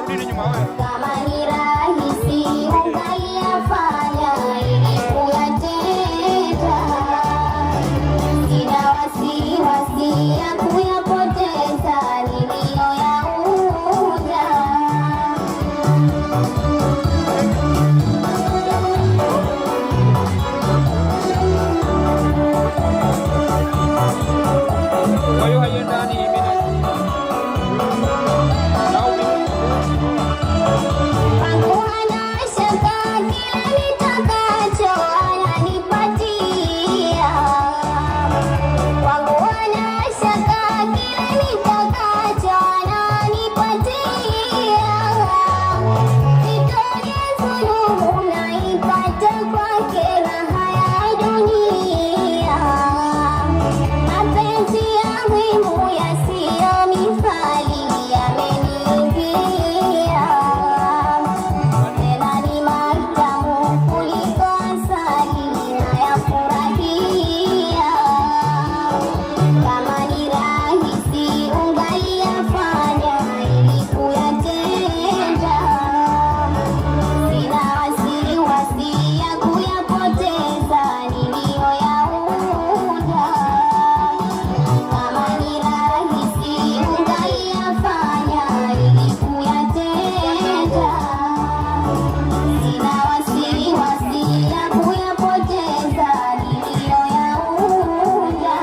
Rudini nyuma wewe. Kama ni rahisi ungaliyafanya ili kuyatenda, sina wasiwasi ya kuyapoteza niliyoyaunda. Kwa hiyo haiendani mimi na au mimi Kwangu hana shaka, kila nitakacho ananipatia. Kwangu hana shaka, kila nitakacho ananipatia. Sitojidhulumu, naipata kwake raha ya dunia. Mapenzi ya muhimu yasiyo mithali yameniingia, tena ni matamu kuliko asali nayafurahia. Kama ni rahisi ungaliyafanya ili kuyatenda, sina wasiwasi ya kuyapoteza niliyoyaunda. Kama ni rahisi ungaliyafanya ili kuyatenda, sina wasiwasi ya kuyapoteza niliyoyaunda.